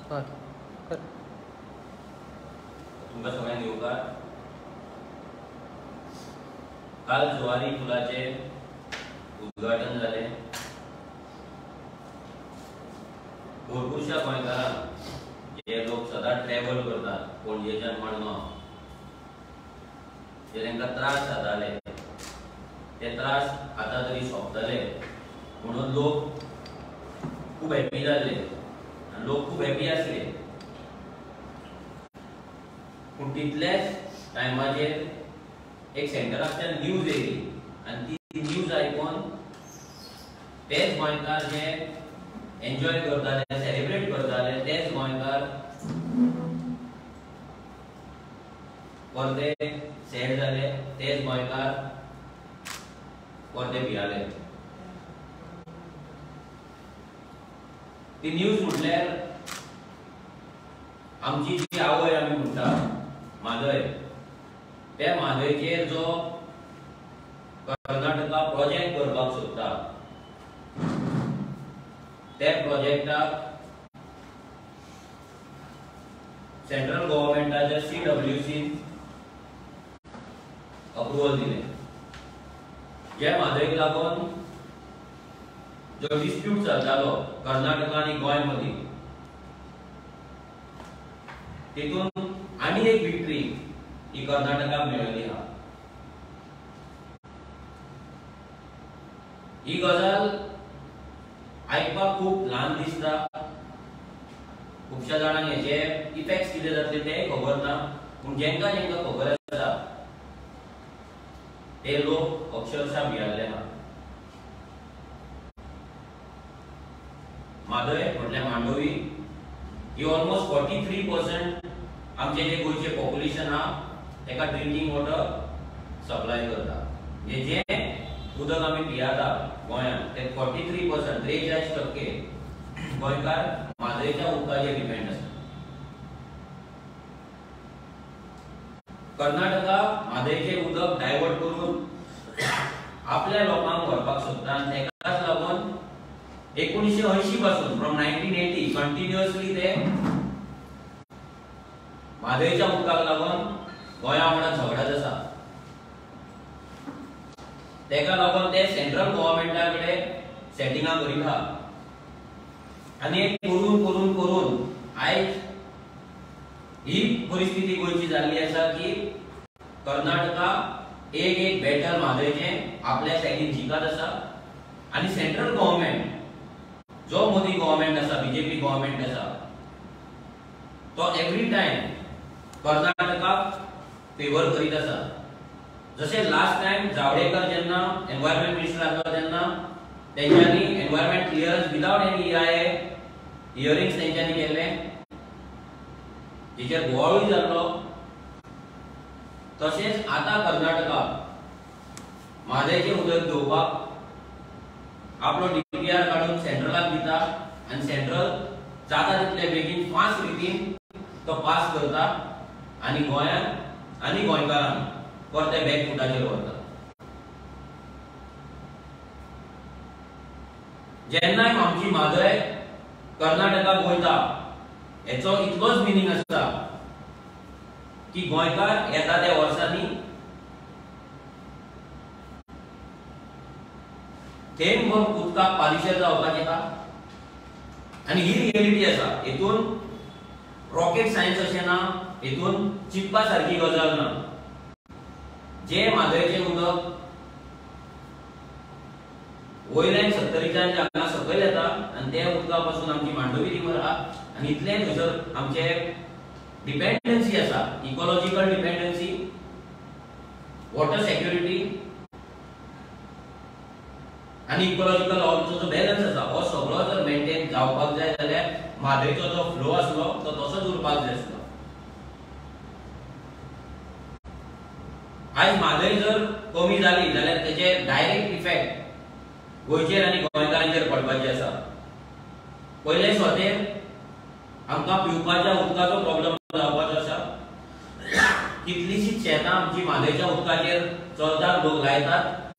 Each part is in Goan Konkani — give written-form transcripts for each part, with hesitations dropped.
तुमकां सगळ्यांक येवकार. काल जुवारी पुलाचें उद्घाटन जालें. भरपूरश्या गोंयकारांक जे लोक सदांच ट्रॅव्हल करतात पणजेच्यान मडगांव, जे तांकां त्रास जाताले ते त्रास आतां तरी सोंपतले म्हणून लोक खूब हॅपी जाल्ले आनी लोक खूब हॅपी आसले. पूण तितलेच टायमाचेर एक सेंटरांतल्यान न्यूज येयली आनी ती न्यूज आयकून तेच गोंयकार जे एन्जॉय करताले, सेलिब्रेट करताले, तेच गोंयकार परते सॅड जाले, तेच गोंयकार परते भियाले. ती न्यूज म्हटल्यार आमची जी आवय आमी म्हणटा म्हादय, त्या म्हादयचेर जो कर्नाटका प्रोजेक्ट करपाक सोदता त्या प्रोजेक्टाक सेंट्रल गव्हर्मेंटाच्या CWC approval दिलें. ज्या म्हादयक लागून जो डिस्प्यूट चलतालो कर्नाटका आनी गोंय मदीं, तितून आनी एक विक्ट्री ही कर्नाटकाक मेळिल्ली आहा. ही गजाल आयकपाक खूब ल्हान दिसता, खुबश्या जाणांक हेचे इफेक्ट्स कितें जातले तेंय खबर ना, पूण जेंकां जेंकां खबर आसा ते लोक अक्षरशः भियाल्ले आहा. म्हादय म्हटल्यार मांडोवी ही ऑलमोस्ट 43% आमचे जे गोंयचे पॉप्युलेशन आहा तेका ड्रिंकींग वॉटर सप्लाय करता. म्हणजे जें उदक आमी पियाता गोंयांत ते 43% 43% गोंयकार म्हादयच्या उदकाचेर डिपेंड आसा. कर्नाटका म्हादयचें उदक डायवर्ट करून आपल्या लोकांक व्हरपाक सोदता आनी तेकाच लागून 1980 पासून फ्रॉम 1980 कंटिन्युअसली ते म्हादयच्या उदकाक लागून गोंया वांगडा झगडत आसा. तेका लागून ते सेंट्रल गव्हर्मेंटा कडेन सेटिंगां करीत आहा आनी करून करून करून आयज ही परिस्थिती गोंयची जाल्ली आसा की कर्नाटका एक एक बॅटल म्हादयचें आपल्या सायडीन जिखत आसा आनी सेंट्रल गव्हर्मेंट जो मोदी गव्हर्मेंट आसा, बीजेपी गव्हर्मेंट आसा, तो एवरी टायम कर्नाटकाक फेवर करीत आसा. जशें लास्ट टायम जावडेकर जेन्ना एनवायरमेंट मिनिस्टर आसलो तेन्ना तेंच्यांनी environment clearance without any EIA hearings तेंच्यांनी केल्ले, जेचेर बोवाळूय जाल्लो. तशेंच आतां कर्नाटका म्हादयचें उदक घेवपाक आपलो DPR काडून सेंट्रलाक दिता आनी सेंट्रल जाता तितले बेगीन फास्ट रितीन तो पास करता आनी गोंयांत आनी गोंयकारांक परते बॅक फुटाचेर व्हरता. जेन्ना आमची म्हादय कर्नाटकाक वयता हेचो इतलोच मिनींग आसा की गोंयकार येता त्या वर्सांनी थेंब उदकाक पालिशेर जावपाचें आहा आनी ही रियलिटी आसा. हेतून रॉकेट सायन्स अशें ना, हेतून चिंतपा सारकी गजाल ना. जे म्हादयचें उदक वयल्यान सत्तरीच्यान हांगा सकयल येता आनी त्या उदका पासून आमची मांडोवी रिवर आहा आनी इतलें थंयसर आमचे डिपेंडन्सी आसा, इकोलॉजिकल डिपेंडन्सी, वॉटर सेक्युरिटी आनी इकोलॉजिकल जो बॅलन्स आसा हो सगळो जर मेंटेन जावपाक जाय जाल्यार म्हादयचो जो फ्लो आसलो तो तसोच उरपाक जाय आसलो. आयज म्हादय जर कमी जाली जाल्यार तेचे डायरेक्ट इफेक्ट गोंयचेर आनी गोंयकारांचेर पडपाचे आसा. पयले सोतेर आमकां पिवपाच्या उदकाचो प्रॉब्लम जावपाचो आसा. कितलीशीच शेतां आमची म्हादयच्या उदकाचेर चलतात, लोक लायतात,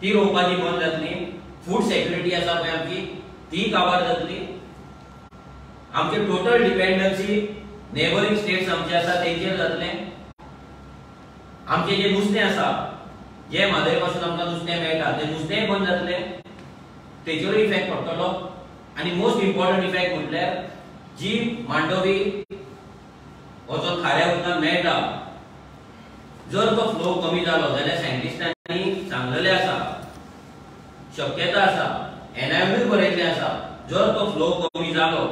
ती रोवपाची बंद जातली. फूड सेक्युरिटी आसा पळय आमची, ती काबार जातली. आमचे टोटल डिपेंडन्सी नेबरिंग स्टेट्स आमचे आसा तेंचेर जातले. आमचे जे नुस्तें आसा, जे म्हादय पासून आमकां नुस्तें मेळटा ते नुस्तेंय बंद जातले, तेचेरूय इफेक्ट पडटलो. आनी मोस्ट इम्पॉर्टंट इफेक्ट म्हटल्यार जी मांडवी वचून खाऱ्या उदकांत मेळटा, जर तो फ्लो कमी जालो जाल्यार सायंटिस्टांनी सांगलेलें आसा, शक्यता आसा, एनआययूय बरयल्लें आसा, जर तो फ्लो कमी जालो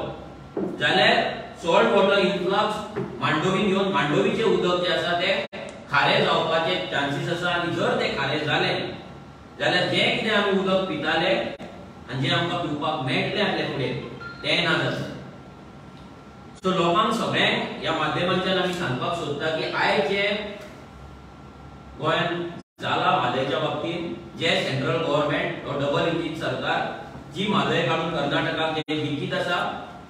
जाल्यार सॉल्ट वॉटर इन्फ्लक्स मांडोवीन येवन मांडोवीचें उदक जें आसा तें खारें जावपाचे चान्सीस आसा. आनी जर तें खारें जालें जाल्यार जें कितें आमी उदक पिताले आनी जें आमकां पिवपाक मेळटलें आसलें फुडें तें ना जातलें. सो लोकांक सगळ्यांक ह्या माध्यमांतल्यान आमी सांगपाक सोदता की आयज जें गोंयांत जाला म्हादयच्या बाबतींत, जे सेंट्रल गव्हर्मेंट हो डबल इंजीन सरकार जी म्हादय काडून कर्नाटकाक जे विकीत आसा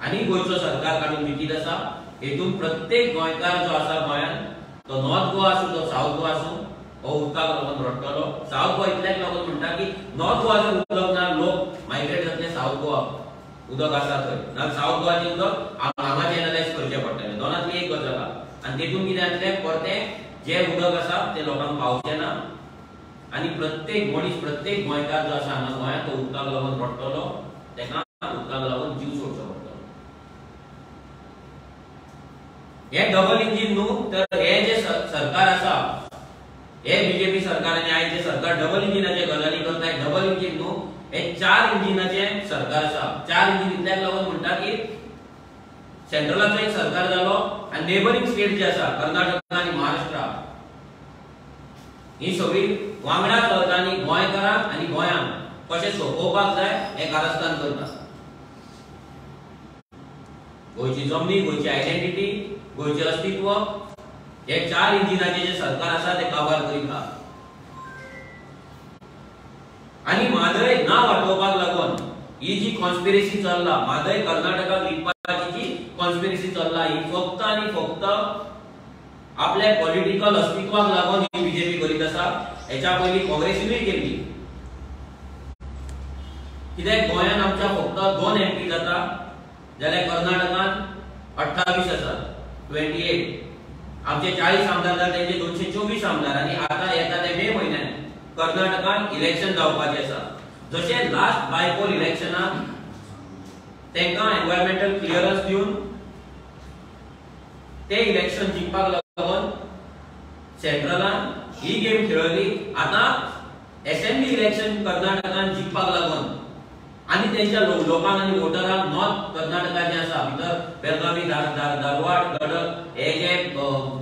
आनी गोंयचो सरकार काडून विकीत आसा, हेतून प्रत्येक गोंयकार जो आसा गोंयांत, तो नॉर्थ गोवा आसूं तो सावथ गोवा आसूं, हो उदकाक लागून रडटलो. सावथ गोवा इतल्याक लागून म्हणटा की नॉर्थ गोवा जर उदक ना, लोक मायग्रेट जातले सावथ गोवा उदक आसा थंय, ना सावथ गोवाचें उदक हांगा चॅनलायज करचें पडटलें. दोनांतली एक गजाल आहा. आनी तेतून कितें जातलें, परतें जें उदक आसा तें लोकांक पावचें ना आनी प्रत्येक मनीस, प्रत्येक गोंयकार जो आसा हांगा गोंयांत तो उदकाक लागून रडटलो, ताका उदकाक लागून जीव सोडचो पडटलो. हें डबल इंजीन न्हू, तर हें जें सरकार आसा, हे बीजेपी सरकार आनी आयज जें सरकार डबल इंजिनाचे गजाली करता, डबल इंजीन न्हू, हे 4 इंजिनाचें सरकार आसा. 4 इंजीन इतल्याक लागून म्हणटा की सेंट्रलाचो एक सरकार जालो आनी नेबरिंग स्टेट जे आसा कर्नाटक आनी महाराष्ट्र ही सगळी वांगडा चलता आनी गोंयकारांक आनी गोंयांक कशें सोंपोवपाक जाय हें कारस्थान करता. गोंयची जमनी, गोंयची आयडेंटिटी, गोंयचें अस्तित्व हे 4 इंजिनाचे जे सरकार आसा ते काबार करीत आहा. आनी म्हादय ना वाटोवपाक लागून ही जी कॉन्स्पिरसी चल्ला, म्हादय कर्नाटकाक विकपाची जी कॉन्स्पिरसी चल्ला, ही फक्त आनी फक्त आपल्या पॉलिटिकल अस्तित्वाक लागून ही बीजेपी करीत आसा. हेच्या पयलीं काँग्रेसीनूय केल्ली. कित्याक गोंयांत आमच्या फक्त 2 एमपी जाता जाल्यार कर्नाटकान 28 आसा, 28. आमचे 40 आमदार जाल्यार तेंचे 224 आमदार. आनी आतां येता ते मे म्हयन्यान कर्नाटकान इलेक्शन जावपाचें आसा. जशें लास्ट बायपोल इलेक्शनाक तांकां एनवायरमेंटल क्लियरन्स दिवन ते इलेक्शन जिखपाक लागून सेंट्रलान ही गेम खेळयली. आतां एसेंब्ली इलेक्शन कर्नाटकान जिखपाक लागून आनी तेंच्या लोकांक आनी वोटरांक नॉर्थ कर्नाटका जें आसा, भितर बेळगावी, धारवाड, गडग हे जे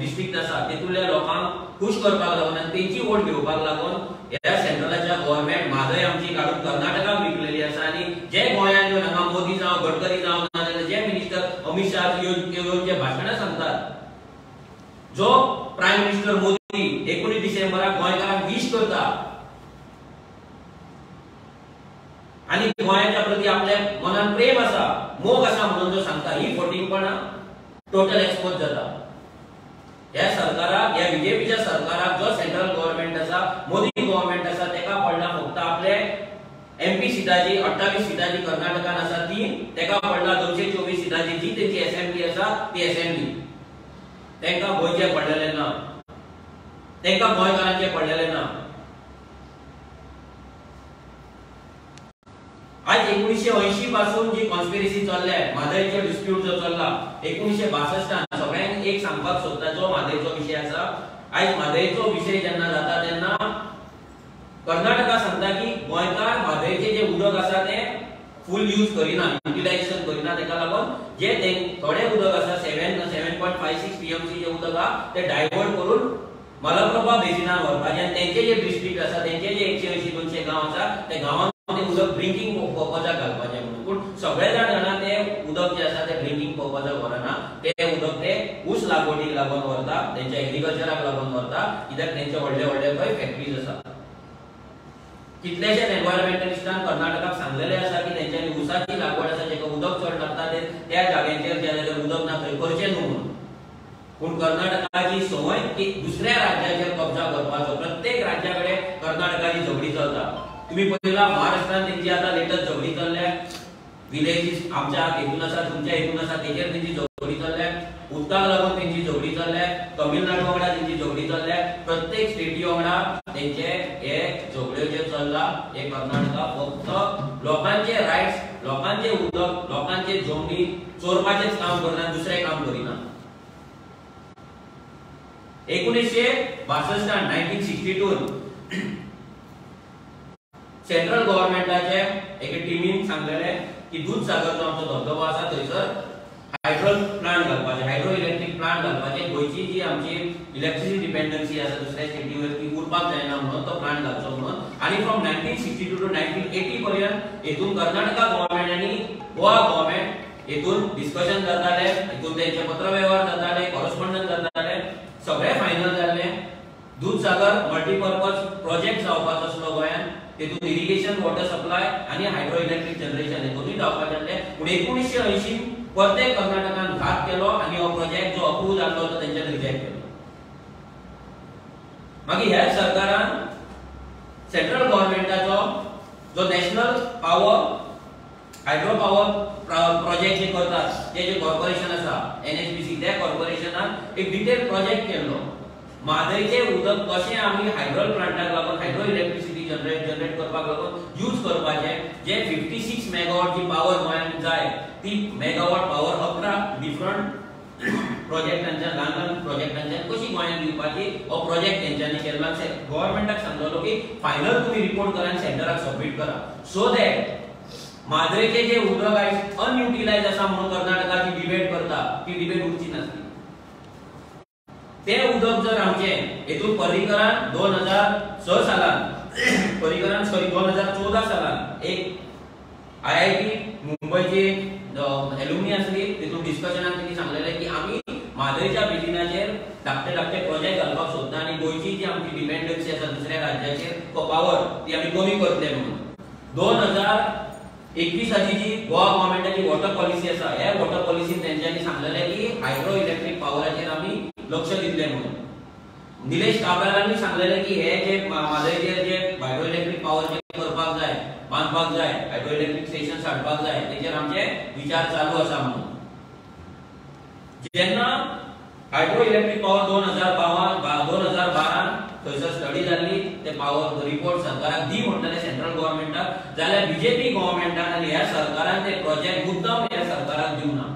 डिस्ट्रिक्ट आसा तेतूंतल्या लोकांक खूश करपाक लागून आनी तेंची वोट घेवपाक लागून ह्या सेंट्रलाच्या गव्हर्मेंट म्हादय आमची काडून कर्नाटकाक विकलेली आसा. आनी जे गोंयांत येवन हांगा मोदी जावं, गडकरी जावं, नाजाल्यार जे मिनिस्टर अमित शाह येवन जे भाशणां सांगतात, जो प्रायम मिनिस्टर मोदी 19 डिसेंबराक गोंयकारांक वीश करता आनी गोंयाच्या प्रती आपल्या मनान प्रेम आसा, मोग आसा म्हणून जो सांगता, ही फटींगपणां टोटल एक्सपोज जाता. ह्या सरकाराक, ह्या बीजेपीच्या सरकाराक, जो सेंट्रल गव्हर्मेंट आसा, मोदी गव्हर्मेंट आसा, तेका पडला फक्त आपले एमपी सिटाची 28 सिटाची कर्नाटकान आसा ती, तेका पडला 224 सिटाची जी तेंची एसेंब्ली आसा ती एसेंब्ली. तेंका गोंयचें पडलेलें ना, तेंका गोंयकारांचें पडलेलें ना. आज 1980 पासून जी कॉन्स्पिरसी चल्ल्या, म्हादयचो डिस्प्यूट जो चल्ला 1962 सगळ्यांक एक सांगपाक सोदता, जो म्हादयचो विशय आसा, आयज म्हादयचो विशय जेन्ना जाता तेन्ना कर्नाटका सांगता की गोंयकार म्हादयचें जें उदक आसा तें फूल यूज करिना, युटिलायजेशन करिना, तेका लागून जे थोडें उदक आसा 7.56 टीएमसी जें उदक आसा तें डायवर्ट करून मलप्रभा बेसिनान व्हरपाचें आनी तेंचे जे डिस्ट्रिक्ट आसा, तेंचे जे 180-200 गांव आसा ते गांवांत ते उदक ड्रिंकींग पर्पजाक घालपाचें म्हणून. पूण सगळे जाण जाणा ते उदक जें आसा तें ड्रिंकींग पर्पजाक व्हरना, तें उदक ते ऊस लागवडीक लागून व्हरता, तेंच्या एग्रीकल्चराक लागून व्हरता, कित्याक तेंचे व्हडले व्हडले खंय फॅक्टरीज आसा. कितलेशेच एनवायरमेंटलिस्टान कर्नाटकाक सांगलेलें आसा की तेंच्यांनी ऊसाची लागवड आसा जेका उदक चड लागता ते त्या जाग्यांचेर ज्या जाग्यार उदक ना थंय करचें न्हू म्हणून. पूण कर्नाटकाची संवय की दुसऱ्या राज्याचेर कब्जा करपाचो, प्रत्येक राज्या कडेन कर्नाटकाची झगडी चलता. तुम्ही पळयला महाराष्ट्रान तेंची आतां लेटस्ट झगडी चल्ल्या विलेजीस आमच्या हेतून आसा, तुमच्या हेतून आसा, तेजेर तेंची झगडी चल्ल्या. उदकाक लागून तेंची झगडी चल्ल्या, तमिळनाडू वांगडा तेंची झगडी चल्ल्या, प्रत्येक स्टेटी वांगडा तेंचे हे झगड्यो जे चल्ला हे कर्नाटका फक्त लोकांचे रायट्स, लोकांचे उदक, लोकांचे जमनी चोरपाचेच काम करना, दुसरें काम करिना. 1962 1962 सेंट्रल गव्हर्नमेंटाचे एके टिमीन सांगलेले की दूधसागर जो आमचो धबधबो आसा थंयसर हायड्रो प्लांट घालपाचे, हायड्रो इलेक्ट्रीक प्लांट घालपाचे. गोंयची जी आमची इलेक्ट्रिसिटी डिपेंडन्सी आसा दुसऱ्या स्टेटीवर ती उरपाक जायना म्हणून तो प्लांट घालचो म्हणून. आनी फ्रॉम 1962 टू 1980 पर्यंत हेतून कर्नाटका गव्हर्नमेंट आनी गोवा गव्हर्नमेंट हेतून डिस्कशन जाताले, हेतून तेंचे पत्रवेव्हार जाताले, कॉरस्पॉन्डन्स जाताले, सगळे फायनल जाल्ले. दूधसागर मल्टीपर्पज प्रोजेक्ट जावपाचो आसलो गोंयांत, तेतून इरिगेशन वॉटर सप्लाय आनी हायड्रो इलेक्ट्रीक जनरेशन हे दोनूय जावपाचे आसले. पूण 1980 परते कर्नाटकान घात केलो आनी हो प्रोजेक्ट जो अप्रूव जाल्लो तो तेंच्यान रिजेक्ट केलो. मागीर ह्या सरकारान सेंट्रल गव्हर्नमेंटाचो जो national power hydro power project जे करतात ते जे कॉर्पोरेशन आसा NHPC, त्या कॉर्पोरेशनान एक डिटेल प्रोजेक्ट केल्लो. म्हादयचें उदक कशें आमी हायड्रो प्लांटाक लागून हायड्रो इलेक्ट्रिसिटी जनरेट करपाक लागून यूज करपाचें, जे 56 मेगावॉट जी पावर गोंयांत जाय ती मेगावॉट पावर 11 डिफरंट प्रोजेक्टांच्यान, ल्हान ल्हान प्रोजेक्टांच्यान कशी गोंयांत दिवपाची हो प्रोजेक्ट तेंच्यांनी केल्लो. गव्हर्नमेंटाक सांगलो की फायनल तुमी रिपोर्ट करा आनी सेंटराक सबमीट करा, सो that म्हादयचें जे उदक आयज अनयुटिलायज आसा म्हणून कर्नाटकाची डिबेट करता ती डिबेट उरची नासली. ते उदक जर आमचें हेतून पर्रीकरान 2006 सालान, पर्रीकरान सॉरी 2014 सालान एक IIT मुंबयची एलुमनी आसली, तितून डिस्कशनान तेणी सांगलेलें की आमी म्हादयच्या बेजिनाचेर धाकटे धाकटे प्रोजेक्ट घालपाक सोदता आनी गोंयची जी आमची डिपेंडन्सी आसा दुसऱ्या राज्याचेर पावर ती आमी कमी करतले म्हणून. 2021 जी गोवा गव्हर्नमेंटाची वॉटर पॉलिसी आसा, ह्या वॉटर पॉलिसीन तेंच्यांनी सांगलेलें की हायड्रो इलेक्ट्रीक पावराचेर आमी लक्ष दितले म्हणून. निलेश काब्रालांनी सांगलेलें की हे जे म्हादयचेर जे हायड्रो इलेक्ट्रीक पावर जे करपाक जाय, बांदपाक जाय, हायड्रो इलेक्ट्रीक स्टेशन हाडपाक जाय, तेचेर आमचे विचार चालू आसा म्हणून. जेन्ना हायड्रो इलेक्ट्रीक पावर 2012 थंयसर स्टडी जाल्ली, ते पावर रिपोर्ट सरकाराक दी म्हणटले सेंट्रल गव्हर्नमेंटाक, जाल्यार बीजेपी गव्हर्नमेंटान आनी ह्या सरकारान ते प्रोजेक्ट मुद्दाम ह्या सरकाराक दिवना,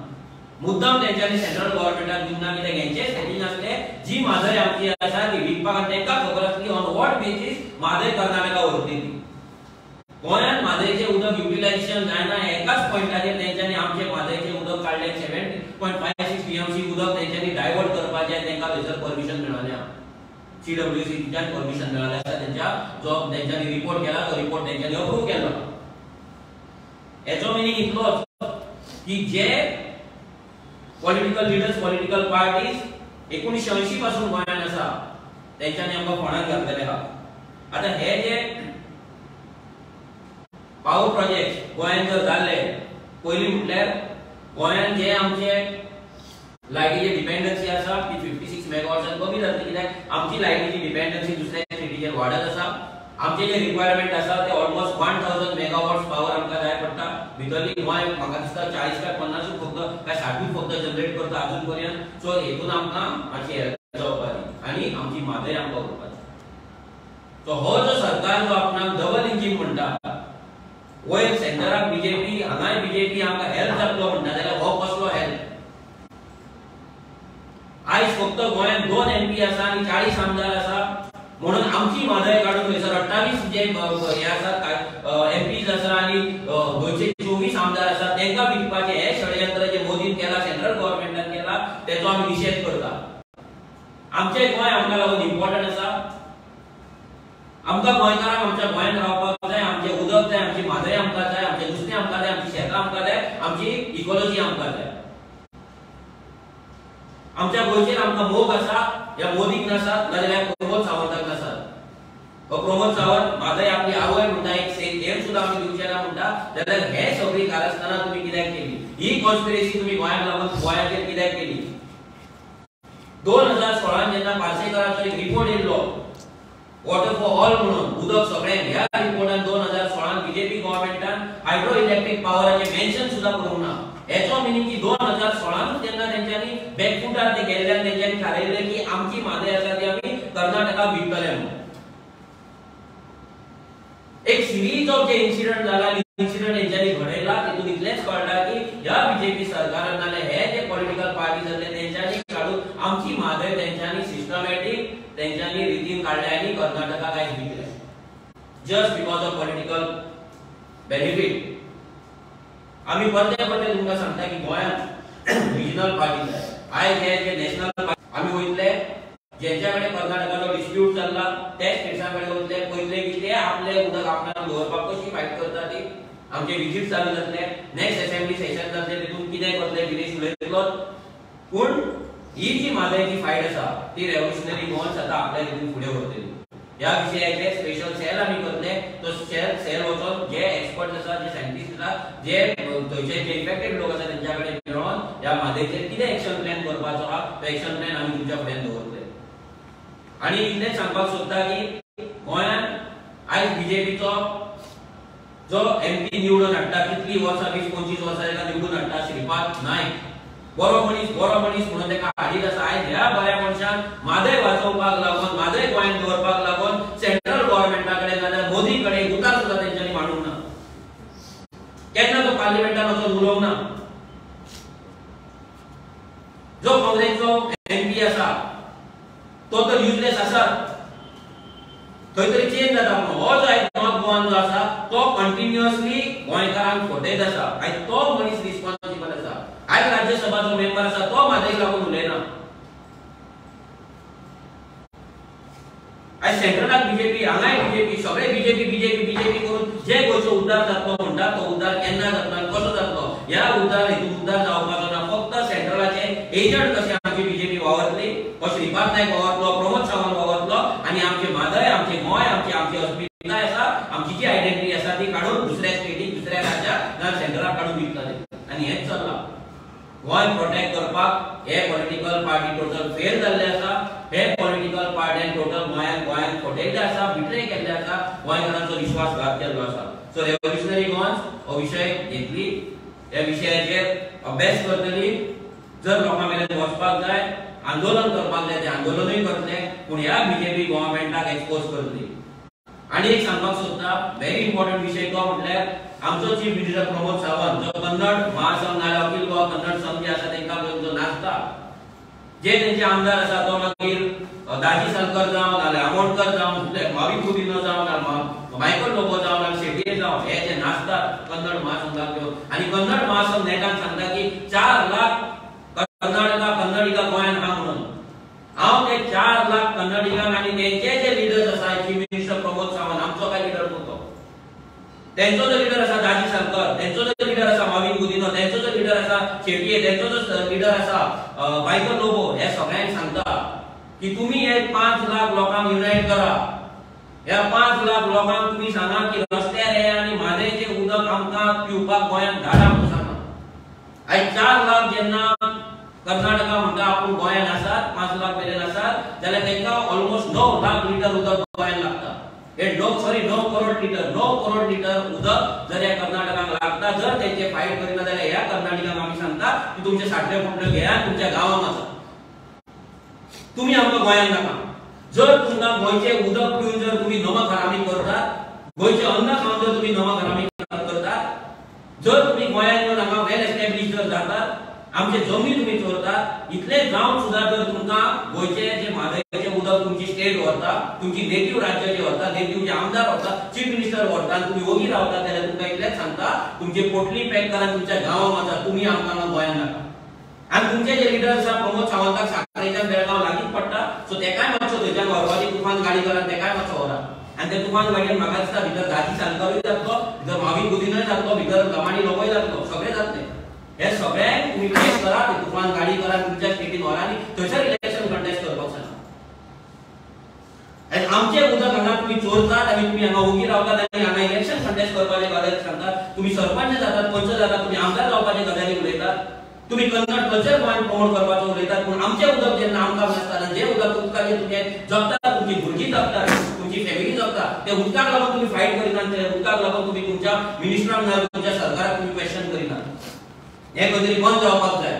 मुद्दाम तेंच्यांनी सेंट्रल गव्हर्नमेंटाक दिवना. कित्याक हेंचे सेटींग आसले जी म्हादय आमची आसा ती विकपाक, आनी तेंकां खबर आसली on what basis Mhadei Karnataka व्हरतली ती. गोंयांत म्हादयचें उदक युटिलायझेशन जायना एकाच पॉयंटाचेर तेंच्यांनी आमचें म्हादयचें उदक काडलें. 7.56 TMC उदक तेंच्यांनी डायवर्ट करपाचें तेंकां थंयसर परमिशन मेळ्ळें, CWC permission मेळ्ळें आसा. तेंच्या जो तेंच्यांनी रिपोर्ट केला तो रिपोर्ट तेंच्यांनी अप्रूव केलो. हेचो मिनींग इतलोच की जे पॉलिटिकल लिडर्स, पॉलिटिकल पार्टीज 1980 पासून गोंयांत आसा तेंच्यांनी आमकां फोंडांत घातलेले आहा. आतां हे जे पावर प्रोजेक्ट गोंयांत जर जाल्ले, पयलीं म्हटल्यार गोंयांत जे आमचे लायटीची डिपेंडन्सी आसा ती 56 मेगावॉट्सान कमी जातली, कित्याक आमची लायटीची डिपेंडन्सी दुसऱ्या स्टेटीचेर वाडत आसा. आमचे जे रिक्वायरमेंट आसा ते ऑलमोस्ट 1000 मेगावॉट्स पावर आमकां जाय पडटा. भितरली गोंय म्हाका दिसता 40 काय 50 फक्त काय 60 फक्त जनरेट करता अजून पर्यंत. सो हेतून आमकां मातशी हेल्प जावपाची आनी आमची म्हादय आमकां उरपाची. सो हो जो सरकार जो आपणाक डबल इंजीन म्हणटा, वयर सेंटराक बीजेपी, हांगाय बीजेपी आमकां हेल्प जातलो म्हणटा, जाल्यार हो कसलो हेल्प? आयज फक्त गोंयांत 2 MP आसा आनी 40 आमदार आसा म्हणून आमची म्हादय काडून थंयसर 28 जे हे आसा MPs आसा आनी गोंयचे 24 आमदार आसा तेंकां विकपाचें हें षडयंत्र जे मोदीन केला, सेंट्रल गव्हर्नमेंटान केला, तेचो आमी निशेध करता. आमचें गोंय आमकां लागून इम्पॉर्टंट आसा. आमकां गोंयकारांक आमच्या गोंयांत रावपाक जाय, आमचें उदक जाय, आमची म्हादय आमकां जाय, आमचें नुस्तें आमकां जाय, आमची शेतां आमकां जाय, आमची इकोलॉजी आमकां जाय. आमच्या गोंयचेर आमकां मोग आसा, ह्या मोदीक नासा नाजाल्यार प्रमोद सावंताक नासा. हो प्रमोद सावंत म्हादय आपली आवय म्हणटा, एक हेम सुद्दां आमी दिवचे ना म्हणटा, जाल्यार हे सगळी कारस्थानां तुमी कित्याक केली? ही कॉन्स्पिरसी तुमी गोंयांक लागून गोंयाचेर कित्याक केली? 2016 जेन्ना पार्सेकराचो एक रिपोर्ट येयल्लो वॉटर फॉर ऑल म्हणून, उदक सगळ्यांक, ह्या रिपोर्टान 2016 बीजेपी गव्हर्नमेंट गव्हर्नमेंटान हायड्रो इलेक्ट्रीक पावराचे मेन्शन सुद्धा करूंक ना. हेचो मिनींग की 2016 जेन्ना तेंच्यांनी बॅकफुटार ते गेल्ल्यान तेंच्यांनी थारायलें की आमची म्हादय आसा ती आमी कर्नाटकाक विकतले म्हणून. एक सिरीज ऑफ जे इन्सिडंट जाला, इन्सिडंट हेंच्यांनी घडयला, तितून इतलेंच कळटा की ह्या बीजेपी सरकारान नाल्यार हे जे पॉलिटिकल पार्टी जाल्ले तेंच्यांनी काडून आमची म्हादय तेंच्यांनी सिस्टमॅटीक तेंच्यांनी रितीन काडले आनी कर्नाटकाक आयज विकले just because of political benefit. आमी परते परते तुमकां सांगता की गोंयांत रिजनल पार्टी जाय. आयज हे जे नॅशनल पार्टी आमी वयतले जेंच्या कडेन कर्नाटकाचो डिस्प्यूट चल्ला ते स्टेट्सां कडेन वयतले, पळयतले की ते आपले उदक आपणाक दवरपाक कशी फायट करता ती. आमचे विजीट चालू जातले, नेक्स्ट असेंब्ली सेशन जातले, तितून कितें करतले दिनेश उलयतलो. पूण ही जी म्हादयची फायट आसा ती रेव्होल्युशनरी गोवन्स आतां आपल्या तितून फुडें व्हरतली. ह्या विशयाचेर स्पेशल सेल आमी करतले. तो सेल वचोन जे एक्सपर्ट आसा, जे सायंटिस्ट आसा, जे थंयचे जे इफेक्टेड लोक आसा तेंच्या कडेन मेळोन ह्या म्हादयचेर कितें एक्शन प्लॅन करपाचो आहा तो एक्शन प्लॅन आमी तुमच्या फुड्यान दवरतले. आनी इतलेंच सांगपाक सोदता की गोंयांत आयज बीजेपीचो जो एमपी निवडून हाडटा, कितली वर्सां 20-25 वर्सां ताका निवडून हाडटा, श्रीपाद नायक बरो मनीस, बरो मनीस म्हणून ताका हाडीत आसा. आयज ह्या बऱ्या मनशान म्हादय वाचोवपाक लागून, म्हादय गोंयांत दवरपाक लागून सेंट्रल गव्हर्नमेंटा कडेन नाल्यार मोदी कडेन उतार सुद्दां तेंच्यांनी मांडूंक ना. केन्ना तो पार्लिमेंटान वचून उलोवंक ना. जो काँग्रेसचो एमपी आसा तो तर युजलेस आसा, खंय तरी चेंज जाता. पूण हो जो आयज नॉर्थ गोवान जो आसा तो कंटिन्युअसली गोंयकारांक फटयत आसा. आयज तो मनीस रिस्पॉन्सिबल आसा. आयज राज्यसभाचो मेंबर आसा तो म्हादयक लागून उलयना. आयज सेंट्रलाक बीजेपी, हांगाय बीजेपी, सगळे बीजेपी बीजेपी बीजेपी करून जे गोंयचो उद्धार जातलो म्हणटा तो उद्धार केन्ना जातलो आनी कसो जातलो, ह्या उद्धार हितून उद्धार जावपाचो ना. फक्त सेंट्रलाचे एजंट कशे आमची बीजेपी वावरतली, हो श्रीपाद नायक वावरतलो, प्रमोद सावंत वावरतलो आनी आमचे म्हादय, आमचे गोंय, आमची आमची अस्मिताय आसा, आमची जी आयडेंटिटी आसा ती काडून दुसऱ्या स्टेटीक, दुसऱ्या राज्याक ना सेंट्रलाक काडून विकतले. आनी हेंच चल्लां. गोंय प्रोटेक्ट करपाक हे पॉलिटिकल पार्टी टोटल फेल जाल्ले आसा. हे पॉलिटिकल पार्ट्यान टोटल गोंयांत गोंयांत फटयल्ले आसा, बिट्रे केल्ले आसा, गोंयकारांचो विश्वासघात केल्लो आसा. सो रेव्होल्युशनरी गोवन्स हो विशय घेतली, ह्या विशयाचेर अभ्यास करतली. जर लोकां मेरेन वचपाक जाय, आंदोलन करपाक जाय, ते आंदोलनूय करतले, पूण ह्या बीजेपी गव्हर्नमेंटाक एक्सपोज करतली. आनी एक सांगपाक सोदता, व्हेरी इम्पॉर्टंट विशय तो म्हटल्यार आमचो चीफ मिनिस्टर प्रमोद सावंत जो कन्नड महासंघ नाल्यार अखिल गोवा कन्नड संघ जे आसा तेंकां घेवन जो नाचता, जे तेंचे आमदार आसा तो मागीर दाजी सालकर जावं नाल्यार आमोणकर जावं, मावी कुदिनो जावं नाल्यार मायकल लोबो जावं नाल्यार शेटये जावं, हे जे नाचतात कन्नड महासंघाक घेवन. आनी कन्नड महासंघ नेटान सांगता की 4 लाख कर्नाटका कन्नडिगा गोंयांत आहा म्हणून. हांव ते 4 लाख कन्नडिगांक आनी तेंचे जे लिडर्स आसा, चीफ मिनिस्टर प्रमोद सावंत आमचो काय लिडर न्हू तो, तेंचो जो लिडर आसा दाजी सालकर, तेंचो जो लिडर आसा माविन गुदिनो, तेंचो जो लिडर आसा शेटये, तेंचो जो लिडर आसा मायकल लोबो, हे सगळ्यांक सांगता की तुमी हे 5 लाख लोकांक युनायट करा. ह्या 5 लाख लोकांक तुमी सांगा की रस्त्यार हे आनी म्हादयचें उदक आमकां पिवपाक गोंयांत धाडा म्हणून सांगा. आयज 4 लाख जेन्ना कर्नाटका म्हणटा आपूण गोंयांत आसात, 5 लाख मेरेन आसात, जाल्यार तांकां ऑलमोस्ट 9 लाख लिटर उदक गोंयांत लागता. हे 9 करोड लिटर, 9 करोड लिटर उदक जर ह्या कर्नाटकाक लागता, जर तेंचे फायट करिना जाल्यार ह्या कर्नाटकाक आमी सांगता की तुमचे साठले फुटले घेयात, तुमच्या गांवांत वचा, तुमी आमकां गोंयांत नाका. जर तुमकां गोंयचें उदक पिवन जर तुमी नमक हरामी करतात, गोंयचें अन्न खावन जर तुमी नमक हरामी करतात, जर तुमी गोंयांत येवन हांगा वेल एस्टॅब्लिश जर जातात, आमचे जमनी तुमी चोरतात, इतले जावन सुद्दां जर तुमकां गोंयचे जे म्हादयचें उदक तुमची स्टेट व्हरता, तुमची नेटीव राज्य जे व्हरता, नेटीव जे आमदार व्हरता, चीफ मिनिस्टर व्हरता आनी तुमी ओगी रावता, जाल्यार तुमकां इतलेंच सांगता, तुमची पोटली पॅक करा, तुमच्या गांवांत वचा, तुमी आमकां गोंयांत नाका. आनी तुमचे जे लिडर आसा प्रमोद सावंताक साखरेच्यान बेळगांव लागींच पडटा, सो तेकाय मातसो थंयच्यान व्हरपाची तुफान गाडी करा, तेकाय मातसो व्हरा. आनी ते तुफान गाडयेन म्हाका दिसता भितर दाजी सालकरूय जातलो, भितर माविन गुदिनोय जातलो, भितर लमाणी लोकय जातलो, सगळे जातले. हे सगळ्यांक तुमी पॅक करा, ते तुफान गाडी करा, तुमच्या स्टेटीन व्हरा आनी थंयसर इलेक्शन कंटेस्ट करपाक सांगा. आनी आमचें उदक हांगा तुमी चोरतात आनी तुमी हांगा ओगी रावतात आनी हांगा इलेक्शन कंटेस्ट करपाचे गजाली सांगतात. तुमी सरपंच जातात, पंच जातात, तुमी आमदार जावपाचे गजाली उलयतात. तुम्ही कन्नड कल्चर गोंयांत प्रमोट करपाचो उलयतात, पूण आमचें उदक जेन्ना आमकां नासतना जे उदक उदकाचेर तुमचें जगतात, तुमची भुरगीं जगतात, तुमची फॅमिली जगता, ते उदकाक लागून तुमी फायट करिनात, ते उदकाक लागून तुमी तुमच्या मिनिस्टरांक ना तुमच्या सरकाराक तुमी क्वेश्चन करिनात. हें खंय तरी बंद जावपाक जाय.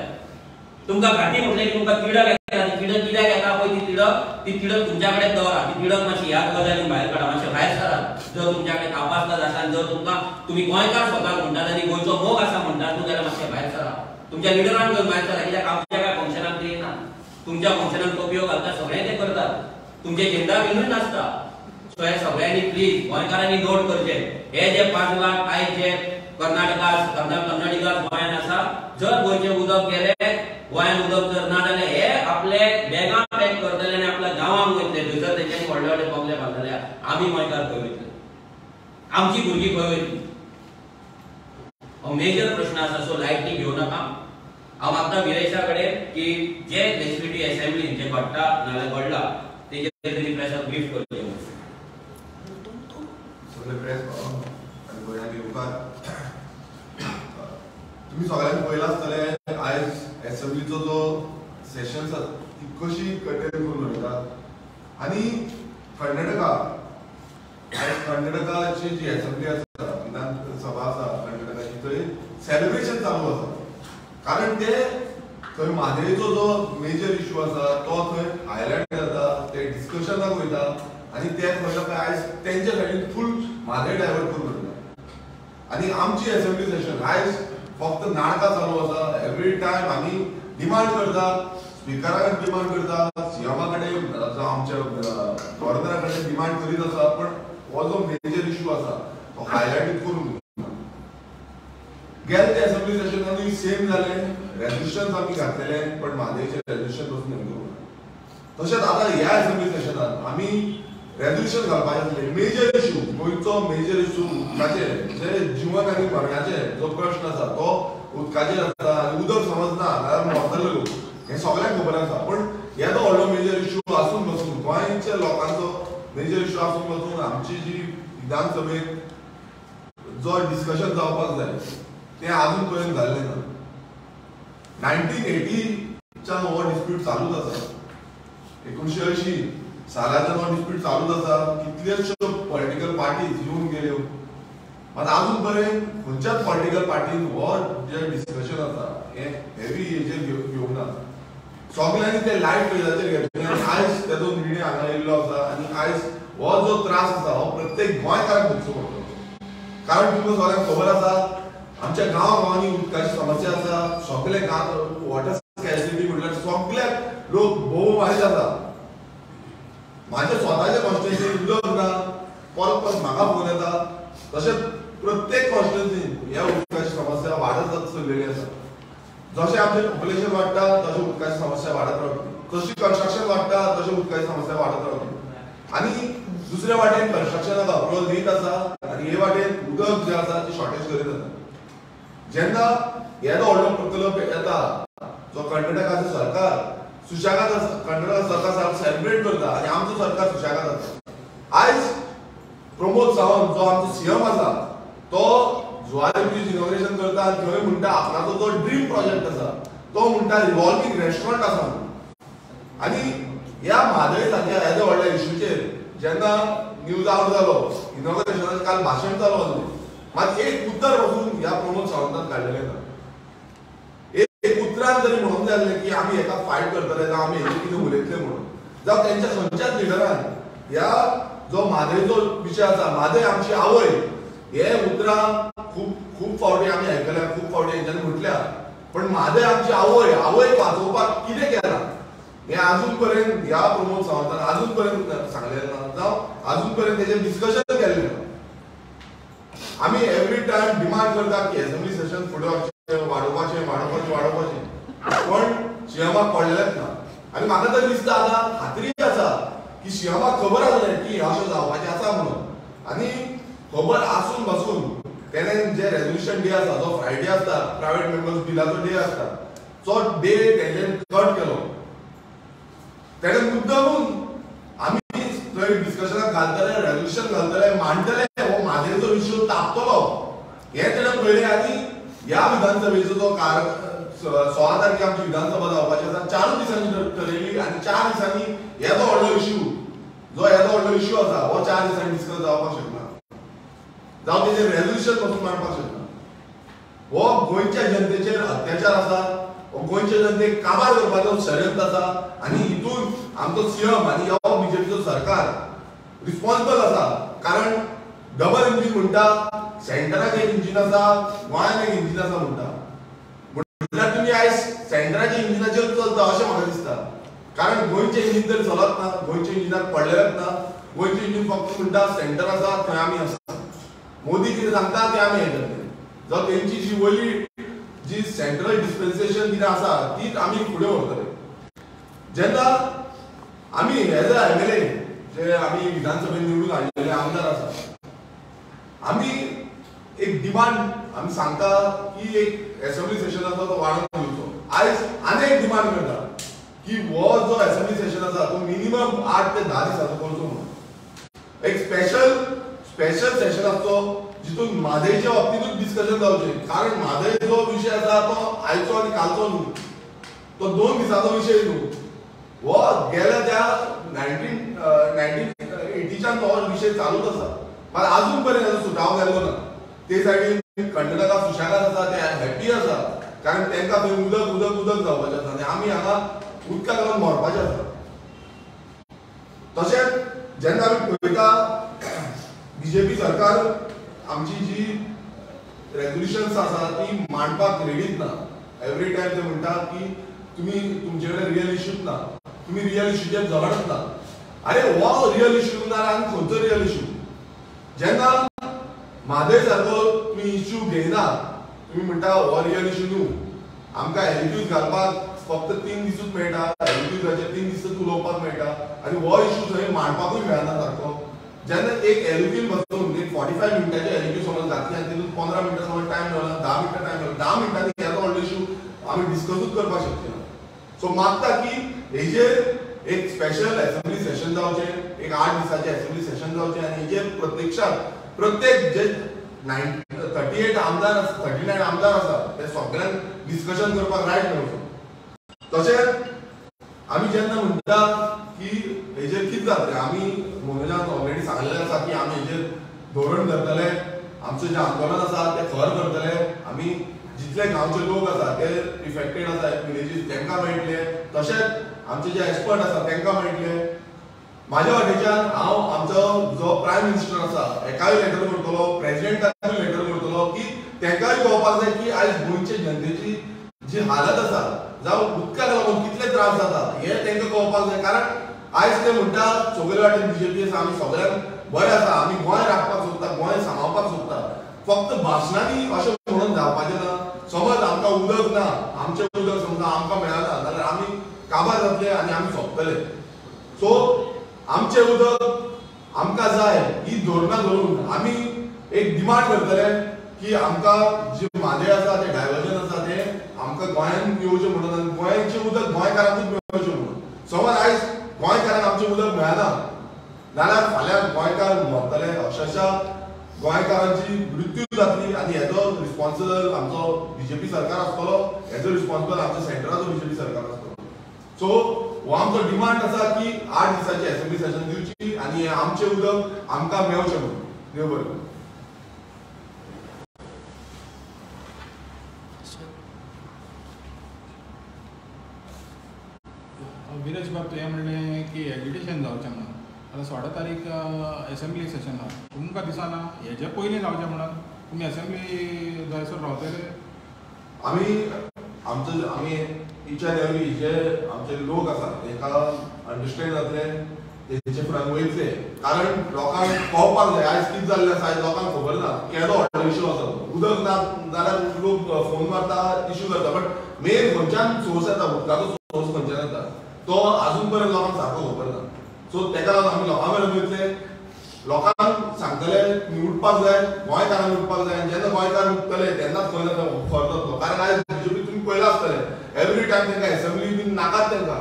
तुमकां घाटी म्हटलें की तुमकां तिडक येता, ती तिडक कित्याक येता पळय, ती तिडक तुमच्या कडेन दवरा, ती तिडक मातशी ह्या गजालीन भायर काडा, मातशें भायर सरात. जर तुमच्या कडेन तपासतात आसा, जर तुमकां तुमी गोंयकार स्वताक म्हणटात आनी गोंयचो मोग आसा म्हणटात न्हू जाल्यार मातशें भायर सरा, तुमच्या लिडरान घेवन भायर सरा. कित्याक आमच्या काय फंक्शनाक ते येना, तुमच्या फंक्शनाक टोपयो घालता, सगळें ते करतात, तुमचे झेंडा बिनूय नासता. सो हे सगळ्यांनी प्लीज गोंयकारांनी नोट करचें, हे जे 5 लाख आयज जे कर्नाटका कन्नडिगा गोंयांत आसा, जर गोंयचें उदक गेलें, गोंयांत उदक जर ना जाल्यार हे आपले बॅगां पॅक करतले आनी आपल्या गांवांक वयतले, थंयसर तेंच्यांनी व्हडले व्हडले बंगले बांदले. आमी गोंयकार खंय वयतले, आमची भुरगीं खंय वयतली, हो मेजर प्रश्न आसा. सो लायटली घेवं नाका. हांव मागता विरेशा कडेन की जे लेजिस्लेटिव्ह असेंब्लीन जे घडटा नाजाल्यार घडला तेजेर तरी प्रेसाक ब्रीफ करचें. सगळे प्रेस आनी गोंयांत येवकार तुम्ही सगळ्यांनी पळयलां आसतलें आयज एसेंब्लीचो जो सेशन आसा ती कशी कंटेन करून दवरतात आनी कर्नाटका आयज कर्नाटकाची जी एसेंब्ली आसा, विधानसभा आसा कर्नाटकाची, थंय सेलिब्रेशन चालू आसा. कारण ते थंय म्हादयचो जो मेजर इश्यू आसा तो थंय हायलायट जाता, ते डिस्कशनाक वयता आनी ते खंय ना खंय आयज तेंच्या सायडीन फूल म्हादय डायवर्ट करून दवरता. आनी आमची एसेंब्ली सेशन आयज फक्त नाटकां चालू आसा. एवरी टायम आमी डिमांड करता, स्पिकरा कडेन डिमांड करता, सीएमा कडेन, आमच्या गव्हर्नरा कडेन डिमांड करीत आसा, पण हो जो मेजर इश्यू आसा तो हायलायट करून गेले ते असेंब्ली सेशनानूय सेम जालें. रेजोल्युशन्स आमी घातलेले पण म्हादयचें रेजोल्युशन पसून हें करूंक ना. तशेंच आतां ह्या असेंब्ली सेशनान आमी रेजोल्युशन घालपाचें आसलें. मेजर इश्यू, गोंयचो मेजर इश्यू उदकाचेर, जे जिवन आनी मरणाचेर जो प्रश्न आसा तो उदकाचेर आसा आनी उदक समजना जाल्यार मरतले लोक, हें सगळ्यांक खबर आसा. पण येदो व्हडलो मेजर इश्यू आसून बसून गोंयच्या लोकांचो मेजर इश्यू आसून बसून आमची जी विधानसभेत जो डिस्कशन जावपाक जाय तें आजून पर्यंत जाल्लें ना. 1980च्यान हो डिस्प्यूट चालूच आसा, 1980 सालाच्यान हो डिस्प्यूट चालूच आसा. कितल्योश्यो पॉलिटिकल पार्टीज येवन गेल्यो, मात आजून पर्यंत खंयच्याच पॉलिटिकल पार्टीन हो जें डिस्कशन आसा हें हेवी हेजेर घेवंक ना. सगळ्यांनी ते लायट पेजाचेर घेतलें आनी आयज तेजो निर्णय हांगा येयल्लो आसा आनी आयज हो जो त्रास आसा हो प्रत्येक गोंयकाराक भोगचो पडटलो. कारण तुमकां सगळ्यांक खबर आसा आमच्या गांव गांवांनी उदकाची समस्या आसा, सगळे गांव वॉटर स्कॅर्सिटी म्हटल्यार सगळ्याक लोक भोव मारीत आसा. म्हाज्या स्वताच्या कॉन्स्टिट्युएन्सीन उदक ना, परत परत म्हाका फोन येता. तशेंच प्रत्येक कॉन्स्टिट्युएन्सीन ह्या उदकाची समस्या वाडत चल्लेली आसा. जशें आमचें पॉप्युलेशन वाडटा तशें उदकाची समस्या वाडत रावतली, जशी कन्स्ट्रक्शन वाडटा तशें उदकाची समस्या वाडत रावतली. आनी दुसऱ्या वाटेन कन्स्ट्रक्शनाक अप्रुवल दीत आसा आनी हे वाटेन उदक जें आसा ती शॉर्टेज करीत आसा. जेन्ना येदो व्हडलो प्रकल्प येता जो कर्नाटकाचें सरकार सुशेगाद आसा, कर्नाटका सरकार सेलिब्रेट करता आनी आमचो सरकार सुशेगाद आसा. आयज प्रमोद सावंत जो आमचो सीएम आसा तो जुवारी ब्रिज इनॉग्रेशन करता आनी थंय म्हणटा आपणाचो जो ड्रीम प्रोजेक्ट आसा तो म्हणटा रिव्हॉल्विंग रेस्टॉरंट आसा. आनी ह्या म्हादय सारक्या येद्या व्हडल्या इश्यूचेर जेन्ना न्यूज आवट जालो, इनॉग्रेशनाचें काल भाशण चालू आसलें, मात एक उतर पसून ह्या प्रमोद सावंतान काडलेलें ना. एक उतरान जरी म्हणूंक जाय आसलें की आमी हेका फायट करतले जावं आमी हेजेर कितें उलयतले म्हणून, जावं तेंच्या खंयच्याच लिडरान ह्या जो म्हादयचो विशय आसा, म्हादय आमची आवय, हे उतरां खूब खूब फावटी आमी आयकल्या, खूब फावटी हेंच्यांनी म्हटल्या, पण म्हादय आमची आवय, आवय वाचोवपाक कितें केलां हें आजून पर्यंत ह्या प्रमोद सावंतान आजून पर्यंत सांगलें ना, जावं आजून पर्यंत तेजें डिस्कशन केल्लें ना. आमी एवरी टायम डिमांड करता की असेंब्ली सेशन फुडें वचचें, वाडोवपाचें वाडोवपाचें वाडोवपाचें, पण सीएमाक पडलेलेंच ना. आनी म्हाका तरी दिसता आतां खात्री आसा की सीएमाक खबर आसलें की अशें जावपाचें आसा म्हणून, आनी खबर आसून बसून तेणें जे रेजोल्युशन डे आसा, जो फ्रायडे आसता, प्रायवेट मेंबर्स बिलाचो डे आसता, तो डे तेंच्यांनी कट केलो. तेणें मुद्दामून आमी थंय डिस्कशनाक घालतले, रेजोल्युशन घालतले, मांडटले, हो म्हादयचो इश्यू तापतलो हें तेणें पळयलें आनी ह्या विधानसभेचो जो 16 तारखे आमची विधानसभा जावपाची आसा, 4 दिसांनी ठरयली आनी 4 दिसांनी येदो व्हडलो इश्यू जो येदो व्हडलो इश्यू आसा हो 4 दिसांनी डिस्कस जावपाक शकना, जावं तेजेर रेजोल्युशन पसून मांडपाक शकना. हो गोंयच्या जनतेचेर अत्याचार आसा, हो गोंयच्या जनतेक काबार करपाचो षडयंत्र आसा आनी हितून आमचो सीएम आनी हो बीजेपीचो सरकार रिस्पॉन्सिबल आसा. कारण डबल इंजीन म्हणटा, सेंटराक एक इंजीन आसा, गोंयांत एक इंजीन आसा म्हणटा, म्हणल्यार तुमी आयज सेंटराच्या इंजिनाचेर चलता अशें म्हाका दिसता. कारण गोंयचें इंजीन तर चलत ना, गोंयच्या इंजिनाक पडलेलेच ना. गोंयचें इंजीन फक्त म्हणटा सेंटर आसा थंय आमी आसा, मोदी कितें सांगता तें आमी हें करतले. जावं तेंची जी वयली जी सेंट्रल डिस्पेन्सेशन कितें आसा तीच आमी फुडें व्हरतले. जेन्ना आमी एज अ एमएलए जे आमी विधानसभेन निवडून हाडलेले आमदार आसा, आमी एक डिमांड आमी सांगता की एक एसेंब्ली सेशन आसा तो वाडोवन दिवचो. आयज आनी एक डिमांड करता की हो जो एसेंब्ली सेशन आसा तो मिनिमम 8 ते 10 दिसांचो करचो म्हणून. एक स्पेशल स्पेशल सेशन आसचो जितून म्हादयच्या बाबतींतूच डिस्कशन जावचें. कारण म्हादय जो विशय आसा तो आयचो आनी कालचो न्हू, तो 2 दिसांचो विशय न्हू, हो गेल्या त्या 1980च्यान हो विशय चालूच आसा, मात आजून पर्यंत ताचो सुटावो जाल्लो ना. ते सायडीन कर्नाटका सुशेगाद आसा, ते हॅपी आसा, कारण तांकां थंय उदक उदक उदक जावपाचें आसा आनी आमी हांगा उदकाक लागून मरपाचें आसा. तशेंच जेन्ना आमी पळयता बीजेपी सरकार आमची जी रेजोल्युशन्स आसा ती मांडपाक रेडीच ना. एवरी टायम ते म्हणटा की तुमी तुमचे कडेन रियल इश्यूच ना, तुमी रियल इश्यूचेर झगडत ना. अरे हो रियल इश्यू ना आनी खंयचो रियल इश्यू? जेन्ना म्हादय सारको तुमी इश्यू घेयना, तुमी म्हणटा हो रियल इश्यू न्हू, आमकां एलक्यूज घालपाक फक्त 3 दिसूच मेळटा, एलक्यूजाचेर 3 दीस उलोवपाक मेळटा आनी हो इश्यू थंय मांडपाकूय मेळना सारको. जेन्ना एक एलक्यून बसून एक 45 मिनटाचे एलक्यू समज घातली आनी तितून 15 मिनटां समज टायम मेळना, 10 मिनटां टायम मेळना, 10 मिनटांनी येदो व्हडलो इश्यू आमी डिस्कसूच करपाक शकचे ना. सो मागता की हेजेर एक स्पेशल एसेंब्ली सेशन जावचें, एक 8 दिसाचें एसेंब्ली सेशन जावचें आनी हेजेर प्रत्यक्षात प्रत्येक जे 38 आमदार आसा, 39 आमदार आसा ते सगळ्यांक डिस्कशन करपाक रायट मेळचो. तशेंच आमी जेन्ना म्हणटा की हेजेर कितें जातलें, आमी मनोजान ऑलरेडी सांगलेलें आसा की आमी हेजेर धोरण धरतले, आमचें जें आंदोलन आसा तें खर करतले. आमी जितले गांवचे लोक आसा ते इफेक्टेड आसा विलेजीस तांकां मेळटले, तशेंच आमचे जे एक्सपर्ट आसा तांकां मेळटले. म्हाज्या वाटेच्यान हांव आमचो जो प्रायम मिनिस्टर आसा हेकाय लेटर करतलो, प्रेजिडेंटाकूय लेटर करतलो की तांकांय कळपाक जाय की आयज गोंयचे जनतेची जी हालत आसा जावं उदकाक लागून कितले त्रास जाता हे तांकां कळपाक जाय. कारण आयज ते म्हणटा सगळे वाटेन बीजेपी आसा, आमी सगळ्यांक बरें आसा, आमी गोंय राखपाक सोदता, गोंय सांबाळपाक सोदता. फक्त भाशणांनी अशें म्हणून जावपाचें ना. समज आमकां उदक ना, आमचें उदक समजा आमकां मेळना जाल्यार आमी काबार जातले आनी आमी सोंपतले. सो आमचें उदक आमकां जाय ही धोरणां धरून आमी एक डिमांड करतले की आमकां जे म्हादय आसा तें डायवर्जन आसा तें आमकां गोंयांत येवचें म्हणून आनी गोंयचें उदक गोंयकारांकूच मेळचें म्हणून. समज आयज गोंयकारांक आमचें उदक मेळना जाल्यार फाल्यां गोंयकार मरतले, अक्षरशः गोंयकारांची मृत्यू जातली आनी हेजो रिस्पॉन्सिबल आमचो बीजेपी सरकार आसतलो, हेजो रिस्पॉन्सिबल आमचो सेंट्राचो बीजेपी सरकार आसतलो. सो हो आमचो डिमांड आसा की 8 दिसाची एसेंब्ली सेशन दिवची आनी आमचें उदक आमकां मेळचें म्हणून. देव बरें करूं. विरेश बाब, तुवें म्हणलें की एजिटेशन जावचें म्हणून. आतां 16 तारीख एसेंब्ली सेशन आहा, तुमकां दिसना हेजे पयलीं जावचें म्हणून? तुमी एसेंब्ली जायसर रावतले? आमी आमचो आमी इच एंड एवरी जे आमचे लोक आसा तांकां अंडरस्टँड जातले, तेंचे फुड्यान वयतले. कारण लोकांक कळपाक जाय आयज कितें जाल्लें आसा, आयज लोकांक खबर ना केदो व्हडलो इशू आसा. उदक ना जाल्यार लोक फोन मारता, इशू करता, बट मेन खंयच्यान सोर्स येता, उदकाचो सोर्स खंयच्यान येता तो आजून पर्यंत लोकांक सारको खबर ना. सो तेका लागून आमी लोकां मेरेन वयतले, लोकांक सांगतले उठपाक जाय, गोंयकारांक उठपाक जाय. आनी जेन्ना गोंयकार उठतले तेन्नाच खंय ना खर जातलो. कारण आयज बीजेपी तुमी पळयलां आसतलें एवरी टायम तांकां एसेंब्ली बीन नाकात. तांकां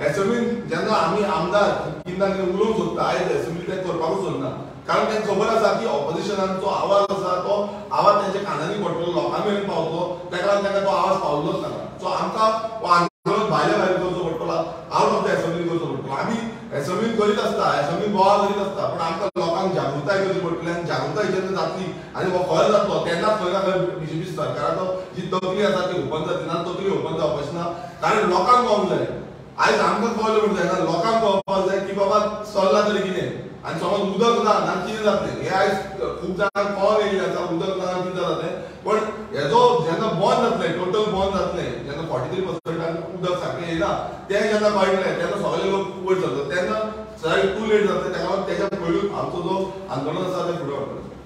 एसेंब्लीन जेन्ना आमी आमदार कितें ना कितें उलोवंक सोदता, आयज एसेंब्ली तें करपाकूच सोदना. कारण तांकां खबर आसा की ऑपोजिशनाचो आवाज आसा तो आवाज तेंच्या कानांनी पडटलो, लोकां मेरेन पावतलो. ताका लागून तांकां तो आवाज पावलोच नाका. सो आमकां हो आंदोलन भायल्या भायर करचो पडटलो, आउट ऑफ the assembly करचो पडटलो. आमी एसेंब्लीन करीत आसता, एसेंब्लीन बोवाळ करीत आसता, पूण आमकां लोकांक जागृताय करची पडटली आनी जागृताय जेन्ना जातली आनी हो खर जातलो तेन्नाच खंय ना खंय बीजेपी सरकाराचो जी तकली आसा ती ओपन जातली ना, तकली ओपन जावपाची ना. कारण लोकांक कळोंक जाय, आयज आमकां कळ्ळें म्हूण जायना, लोकांक कळपाक जाय की बाबा चल्ला तरी कितें आनी समज उदक ना ना कितें जातलें हें आयज खूब जाणांक कळोन येयल्लें आसा, उदक ना कितें जातलें. पण हेजो जेन्ना बंद जातलें, टोटल बंद जातलें, जेन्ना 43% उदक सारकें येयना तें जेन्ना कळटलें तेन्ना सगळे लोक वयर सरता, तेन्ना सगळें टू लेट जातलें. ताका लागून तेच्या पयलीं आमचो जो आंदोलन आसा तें फुडें व्हरतलें.